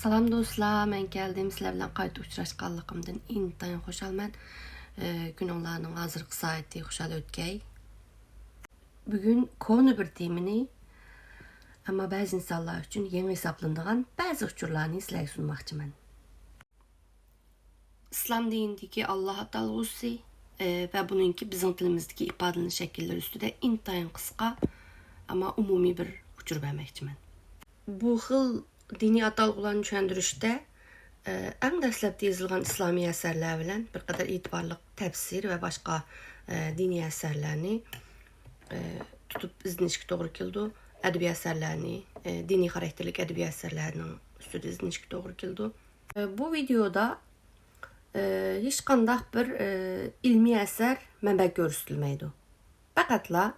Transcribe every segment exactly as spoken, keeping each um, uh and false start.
سالام دوستلار، مەن كەلدىم. سىلەر بىلەن قايتا ئۇچراشقانلىقىمدىن ئىنتايىن خۇشالمەن. ئى، كۈنۈڭلارنىڭ ھازىرقى سائىتى خۇشال ئۆتكەي. بۈگۈن كونا بىر تېمىنى، ئەمما بەزى ئىنسانلار ئۈچۈن يېڭى ھېسابلىنىدىغان بەزى ئۇچۇرلارنى سىلەرگە سۇنماقچىمەن. ئىسلام دىنىدىكى ئاللاھ ئاتالغۇسى، ئى، ۋە بۇنىڭكى بىزنىڭ تىلىمىزدىكى ئىپادىلىنىش شەكىللىرى ئۈستىدە ئىنتايىن قىسقا، ئەمما ئومۇمىي بىر ئۇچۇر بەرمەكچىمەن. بۇ خىل دىنىي ئاتالغۇلارنى چۈشەندۈرۈشتە، ئى، ئەڭ دەسلەپتە يېزىلغان ئىسلامىي ئەسەرلەر بىلەن بىر قەدەر ئېتىبارلىق تەپسىر ۋە باشقا، ئى، دىنىي ئەسەرلەرنى، ئى، تۇتۇپ ئىزدىنىشكە توغرا كېلىدۇ. ئەدەبىي ئەسەرلەرنى، ئى، دىنىي خاراكتېرلىك ئەدەبىي ئەسەرلەرنىڭ ئۈستىدە ئىزدىنىشكە توغرا كېلىدۇ. ئى، بۇ ۋىدېيودا، ئى، ھېچقانداق بىر، ئى، ئىلمىي ئەسەر مەنبە كۆرسىتىلمەيدۇ. پەقەتلا،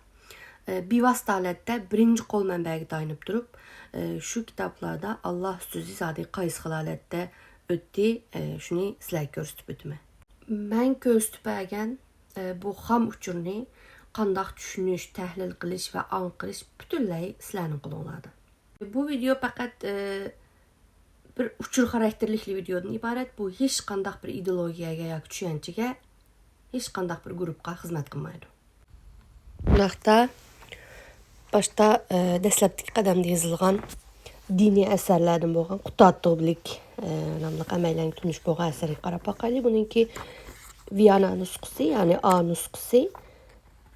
ئى، بىۋاسىتە ھالەتتە بىرىنچى قول مەنبەگە تايىنىپ تۇرۇپ، ئى، شۇ كىتابلاردا ئاللاھ سۆزى زادى قايسى خىل ھالەتتە ئۆتتى، ئى، شۇنى سىلەرگە كۆرسىتىپ ئۆتىمەن. مەن كۆرسىتىپ بەرگەن، ئى، بۇ خام ئۇچۇرنى قانداق چۈشىنىش، تەھلىل قىلىش ۋە ئاڭقىرىش پۈتۈنلەي سىلەرنىڭ قولۇڭلاردا. بۇ ۋىدېيو پەقەت، ئى، بىر ئۇچۇر خاراكتېرلىك ۋىدېيودىن ئىبارەت. بۇ ھېچقانداق بىر ئىدېئولوگىيەگە ياكى چۈشەنچىگە ھېچقانداق بىر گۇرۇپپىغا خىزمەت قىلمايدۇ. بۇنداقتا باشتا، ئى، دەسلەپتىكى قەدەمدە يېزىلغان دىنىي ئەسەرلەردىن بولغان قۇتادغۇبىلىك، ئى، ناملىق ھەممەيلەنگە تونۇش بولغان ئەسەرگە قاراپ باقايلى. بۇنىڭكى ۋىيانا نۇسخىسى، يەنى ئا نۇسخىسى.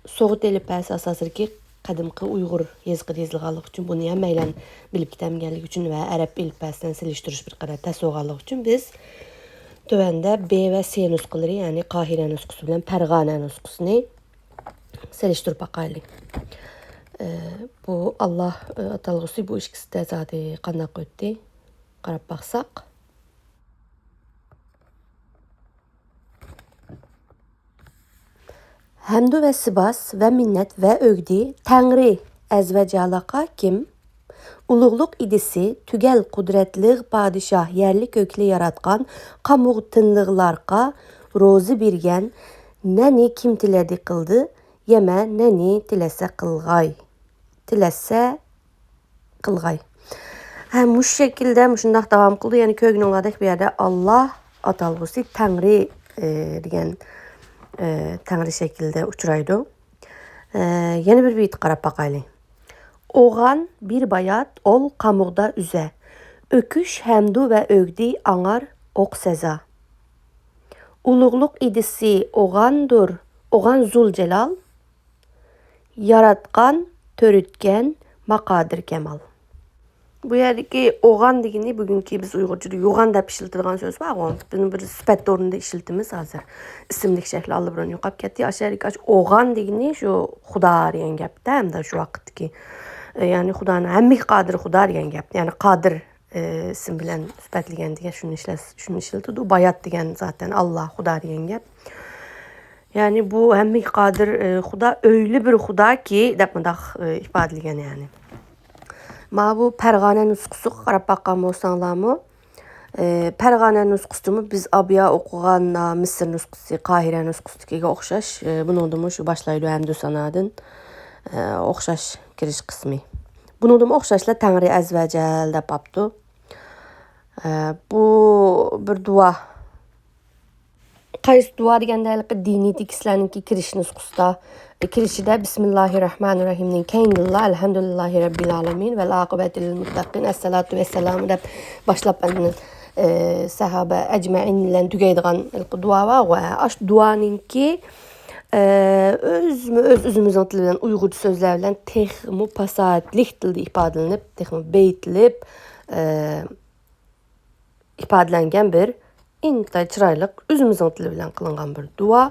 سوغۇت ئېلىپبەسى ئاساسىدىكى قەدىمكى ئۇيغۇر يېزىقىدا يېزىلغانلىقى ئۈچۈن، بۇنى ھەممەيلەن بىلىپ كېتەلمىگەنلىكى ئۈچۈن ۋە ئەرەب ئېلىپبەسى بىلەن سېلىشتۇرۇش بىر قەدەر تەس بولغانلىقى ئۈچۈن، بىز تۆۋەندە بې ۋە سې نۇسخىلىرى، يەنى قاھىرە نۇسخىسى بىلەن پەرغانە نۇسخىسىنى سېلىشتۇرۇپ باقايلى. ئى، بۇ ئاللاھ، ئى، ئاتالغۇسى بۇ ئىككىسىدە زادى قانداق ئۆتتى؟ قاراپ باقساق. ھەمدۇ ۋە سىباس ۋە مىننەت ۋە ئۆگدى تەڭرى ئەز ۋە جالاقا كىم؟ ئۇلۇغلۇق ئىدىسى تۈگەل قۇدرەتلىق پادىشاھ يەرلىك كۆكلى ياراتقان قامۇغ تىنلىغلارقا روزى بېرگەن نەنى كىم تىلەدى قىلدى يەمە نەنى تىلەسە قىلغاي. تىلەسە قىلغاي. ھە، مۇشۇ شەكىلدە مۇشۇنداق داۋام قىلىدۇ. يەنى كۆرگىنىڭلاردەك بۇ يەردە ئاللاھ ئاتالغۇسى تەڭرى، ئى، دېگەن، ئى، تەڭرى شەكلىدە ئۇچرايدۇ. ئى، يەنە بىر بېيىتكە قاراپ باقايلى. ئوغان بىر بايات ئول قامۇغدا ئۈزە. ئۆكۈش ھەمدۇ ۋە ئۆگدى ئاڭار ئوق سەزا. ئۇلۇغلۇق ئىدىسى ئوغاندۇر، ئوغان زۇل جالال. ياراتقان، تۆرۈتكەن، ماقادىر كامال. بۇ يەردىكى ئوغان دېگىنى بۈگۈنكى بىز ئۇيغۇرچىدا يوغان دەپ ئىشلىتىدىغان سۆز بارغۇ. بىزمۇ بىر سۈپەت ئورنىدا ئىشلىتىمىز ھازىر. ئىسىملىك شەكلى ئاللىبۇرۇن يوقاپ كەتتى. ئاشۇ يەردىكى ئاشۇ ئوغان دېگىنى شۇ خۇدا دېگەن گەپتە، ھەمدە شۇ ۋاقىتتىكى، ئە، يەنى خۇدانىڭ ھەممىگە قادىر خۇدا دېگەن گەپ. يەنى قادىر، ئە، ئىسىم بىلەن سۈپەتلىگەندە شۇنى ئىشلەت-، شۇنى ئىشلىتىدۇ. بايات دېگەن زاتەن ئاللا، خۇدا دېگەن گەپ. يەنى بۇ ھەممىگە قادىر، ئە، خۇدا، ئۆيلى بىر خۇداكى دەپ مۇنداق، ئە، ئىپادىلىگەن يەنى. مانا بۇ پەرغانە نۇسخىسىغا قاراپ باققان بولساڭلارمۇ، ئى، پەرغانە نۇسخىسىمۇ بىز ئابيا ئوقۇغان، ئا، مىسىر نۇسخىسى، قاھىرە نۇسخىسىدىكىگە ئوخشاش. ئى، بۇنىڭدىمۇ شۇ باشلايدۇ ھەمدۇ سانادىن، ئى، ئوخشاش كىرىش قىسمى. بۇنىڭدىمۇ ئوخشاشلا تەڭرى ئەز ۋە جەل دەپ ئاپتۇ. ئى، بۇ بىر دۇئا. قايسى دۇئا دېگەندە، ھېلىقى دىنىي تېكىستلەرنىڭكى كىرىش نۇسخىسىدا، كىرىشىدە بىسمىللاھىررەھمانىررەھىمنىڭ كەينىدىنلا ئەلھەمدۇلىللاھى رەببىل ئالەمىن ۋەل ئاقىبەتۇ لىل مۇتتەقىن، ئەسسالاتۇ ۋەسسالامۇ دەپ باشلاپ، ئاندىن، ئى، ساھابە ئەجمەئىن بىلەن تۈگەيدىغان ھېلىقى دۇئا بار. ۋە ئاشۇ دۇئانىڭكى، ئى، ئۆزمۇ ئۆز ئۆزىمىزنىڭ تىلى بىلەن، ئۇيغۇرچە سۆزلەر بىلەن تېخىمۇ پاساھەتلىك تىلدا ئىپادىلىنىپ، تېخىمۇ بېيىتىلىپ، ئى، ئىپادىلەنگەن بىر ئىنتايىن چىرايلىق، ئۆزىمىزنىڭ تىلى بىلەن قىلىنغان بىر دۇئا.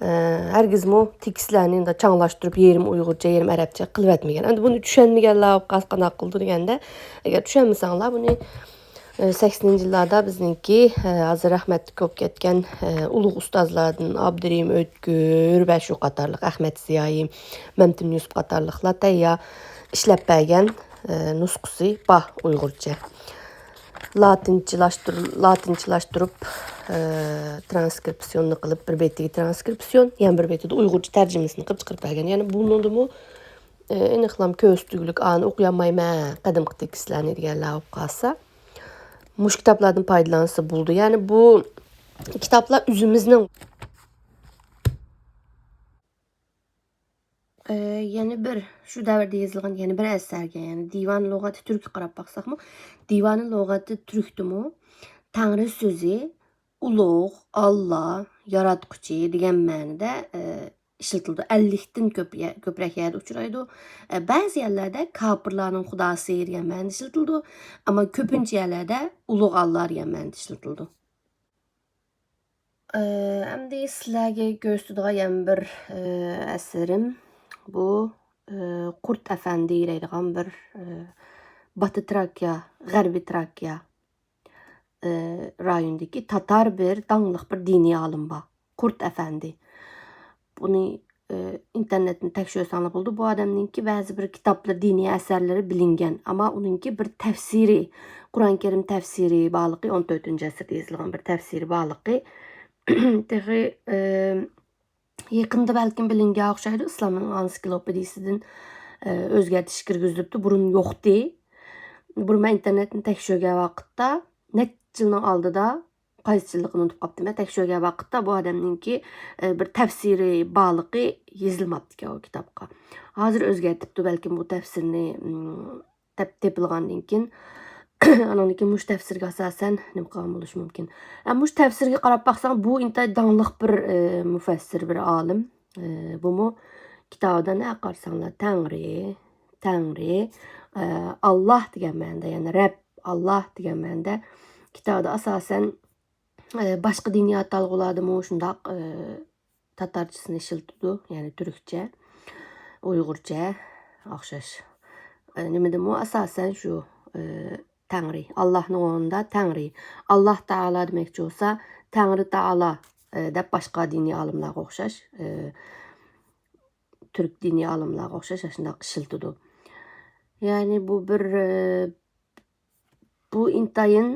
ئە، ھەرگىزمۇ تېكىستلەرنى ئۇنداق چاڭلاشتۇرۇپ، يېرىم ئۇيغۇرچە، يېرىم ئەرەبچە قىلىۋەتمىگەن. ئەمدى بۇنى چۈشەنمىگەنلەر بولۇپ قالسا قانداق قىلىدۇ دېگەندە، ئەگەر چۈشەنمىسەڭلار، بۇنى، ئە، سەكسىنىنچى يىللاردا بىزنىڭكى، ئە، ھازىر رەھمەتلىك بولۇپ كەتكەن، ئە، ئۇلۇغ ئۇستازلاردىن ئابدۇرېھىم ئۆتكۈر ۋە شۇ قاتارلىق ئەخمەت زىيائىي، مەمتىم يۈسۈپ قاتارلىقلار تەييار ئىشلەپ بەرگەن، ئە، نۇسخىسى بار ئۇيغۇرچە. لاتىنچىلاشتۇر-، لاتىنچىلاشتۇرۇپ، ئى، ترانسكرىپسىيوننى قىلىپ، بىر بېتىگە ترانسكرىپسىيون، يەنە بىر بېتىدە ئۇيغۇرچە تەرجىمىسىنى قىلىپ چىقىرىپ بەرگەن. يەنى بۇنىڭدىمۇ، ئى، ئېنىقلام كۆرسىتىگۈلۈك، ئانى ئوقۇيالمايمەن، قەدىمكى تېكىستلەرنى دېگەنلەر بولۇپ قالسا. مۇشۇ كىتابلاردىن پايدىلانسا بولىدۇ. يەنى بۇ كىتابلار ئۆزىمىزنىڭ ئى، يەنە بىر شۇ دەۋردە يېزىلغان يەنە بىر ئەسەرگە، يەنى دىۋان لۇغاتى تۈرككە قاراپ باقساقمۇ، دىۋان لۇغاتى تۈركتىمۇ تەڭرى سۆزى ئۇلۇغ، ئاللا، ياراتقۇچى دېگەن مەنىدە، ئى، ئىشلىتىلىدۇ. ئەللىكتىن كۆپ يە-، كۆپرەك يەردە ئۇچرايدۇ. ئە، بەزى يەرلەردە كاپىرلارنىڭ خۇداسى دېگەن مەنىدە ئىشلىتىلىدۇ. ئەمما كۆپىنچە يەرلەردە ئۇلۇغ ئاللا دېگەن مەنىدە ئىشلىتىلىدۇ. ئە، ئەمدى سىلەرگە كۆرسىتىدىغان يەنە بىر، ئە، ئەسىرىم. بۇ، ئە، قۇرت ئەفەندى دەيدىغان بىر، ئە، باتى تراكىيە، غەربىي تراكىيە، ئە، رايونىدىكى تاتار بىر داڭلىق بىر دىنىي ئالىم بار. قۇرت ئەفەندى. بۇنى، ئى، ئىنتېرنېتنى تەكشۈرسەڭلار بولىدۇ. بۇ ئادەمنىڭكى بەزى بىر كىتابلىرى، دىنىي ئەسەرلىرى بىلىنگەن. ئەمما ئۇنىڭكى بىر تەپسىرى، قۇرئان كەرىم تەپسىرى بارلىقى، ئون تۆتىنچى ئەسىردە يېزىلغان بىر تەپسىرى بارلىقى. تېخى، ئى، يېقىندا بەلكىم بىلىنگەن ئوخشايدۇ. ئىسلامنىڭ ئانسىكلوپېدىيىسىدىن، ئى، ئۆزگەرتىش كىرگۈزۈلۈپتۇ. بۇرۇن يوقتى. بۇرۇن مەن ئىنتېرنېتنى تەكشۈرگەن ۋاقىتتا، نەچچە يىلنىڭ ئالدىدا، قايسى يىللىقىنى ئۇنتۇپ قاپتىمەن، تەكشۈرگەن ۋاقىتتا بۇ ئادەمنىڭكى، ئى، بىر تەپسىرى بارلىقى يېزىلماپتىكەن ئۇ كىتابقا. ھازىر ئۆزگەرتىپتۇ، بەلكىم بۇ تەپسىرنى، ئىم، تەپ-، تېپىلغاندىن كېيىن، ئانىڭدىن كېيىن مۇشۇ تەپسىرگە ئاساسەن نېمە قىلغان بولۇشى مۇمكىن. ئە، مۇشۇ تەپسىرگە قاراپ باقساڭ، بۇ ئىنتايىن داڭلىق بىر، ئى، مۇفەسسىر، بىر ئالىم. ئى، بۇمۇ كىتابىدا نە قارىساڭلار، تەڭرى، تەڭرى، ئى، ئاللاھ دېگەن مەنىدە، يەنى رەب، ئاللاھ دېگەن مەنىدە. كىتابىدا ئاساسەن، ئى، باشقا دىنىي ئاتالغۇلاردىمۇ شۇنداق، ئى، تاتارچىسىنى ئىشلىتىدۇ، يەنى تۈركچە، ئۇيغۇرچە ئوخشاش. ئى، نېمىدىمۇ ئاساسەن شۇ، ئى، تەڭرى، ئاللاھنىڭ ئورنىدا تەڭرى. ئاللاھ تائالا دېمەكچى بولسا، تەڭرى تائالا، ئى، دەپ باشقا دىنىي ئالىملارغا ئوخشاش، ئى، تۈرك دىنىي ئالىملارغا ئوخشاش ئاشۇنداق ئىشلىتىدۇ. يەنى بۇ بىر، ئى، بۇ ئىنتايىن،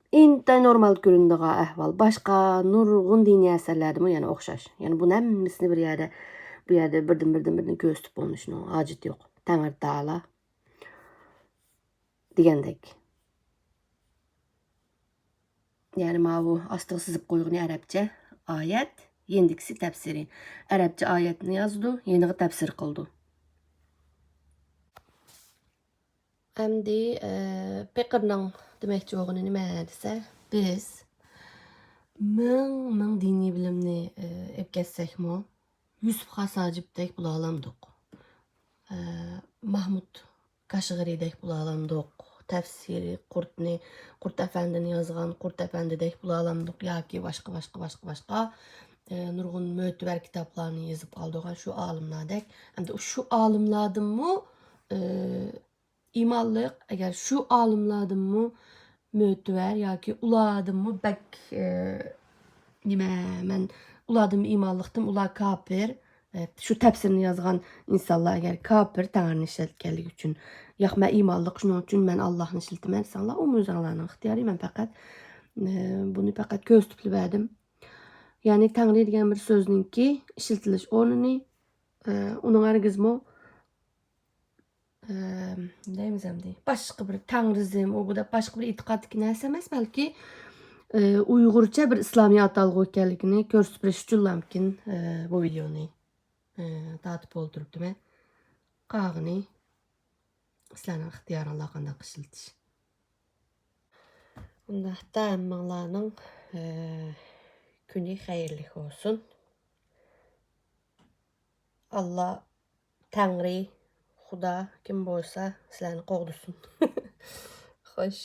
ئىنتايىن نورمال كۆرۈنىدىغان ئەھۋال. باشقا نۇرغۇن دىنىي ئەسەرلەردىمۇ يەنە ئوخشاش. يەنى بۇنى ھەممىسىنى بىر يەردە، بۇ يەردە بىردىن، بىردىن، بىردىن كۆرسىتىپ بولۇشنىڭ ھاجىتى يوق. تەڭرى تائالا دېگەندەك. يەنى ماۋۇ ئاستىغا سىزىپ قويغىنى ئەرەبچە ئايەت، يېنىدىكىسى تەپسىرى. ئەرەبچە ئايەتنى يازىدۇ، يېنىغا تەپسىر قىلىدۇ. ئەمدى، ئە، پېقىرنىڭ دېمەكچى بولغىنى نېمە دېسە، بىز مىڭ، مىڭ دىنىي بىلىمنى، ئە، ئېلىپ كەتسەكمۇ، يۈسۈپ خاس ھاجىپتەك بولالامدۇق. ئە، ماھمۇد كاشغىرىدەك بولالامدۇق. تەفسىرى قۇرتنى، قۇرت ئەپەندىنى يازغان قۇرت ئەپەندىدەك بولالامدۇق ياكى باشقا، باشقا، باشقا، باشقا، ئە، نۇرغۇن مۆتىۋەر كىتابلارنى يېزىپ قالدۇرغان شۇ ئالىملاردەك. ئەمدى شۇ ئالىملاردىنمۇ، ئە، ئىمانلىق، ئەگەر شۇ ئالىملاردىنمۇ مۆتىۋەر ياكى ئۇلاردىنمۇ بەك، ئە، نېمە، مەن ئۇلاردىنمۇ ئىمانلىقتىم، ئۇلار كاپىر. ئە، شۇ تەپسىرنى يازغان ئىنسانلار ئەگەر كاپىر، تەڭرىنى ئىشلەتكەنلىكى ئۈچۈن، ياق، مەن ئىمانلىق، شۇنىڭ ئۈچۈن مەن ئاللاھنى ئىشلىتىمەن دېسەڭلار، ئۇ ئۆزۈڭلارنىڭ ئىختىيارى. مەن پەقەت، ئە، بۇنى پەقەت كۆرسىتىپلا بەردىم. يەنى تەڭرى دېگەن بىر سۆزنىڭكى ئىشلىتىلىش ئورنىنى، ئە، ئۇنىڭ ھەرگىزمۇ ئەم، دەيمىز ئەمدى. باشقا بىر تەڭرىزم، ئۇ بۇ دەپ باشقا بىر ئېتىقادتىكى نەرسە ئەمەس، بەلكى، ئە، ئۇيغۇرچە بىر ئىسلامىي ئاتالغۇ ئىكەنلىكىنى كۆرسىتىپ بېرىش ئۈچۈنلامكىن، ئە، بۇ ۋىدېئونى، ئە، تارتىپ ئولتۇرۇپتىمەن. قالغىنى سىلەرنىڭ ئىختىيارىڭلار قانداق ئىشلىتىش. ئۇنداقتا ھەممىڭلارنىڭ، ئە، كۈنى خەيرلىك بولسۇن. ئاللا، تەڭرى، خۇدا كىم بولسا سىلەرنى قوغدىسۇن. خوش.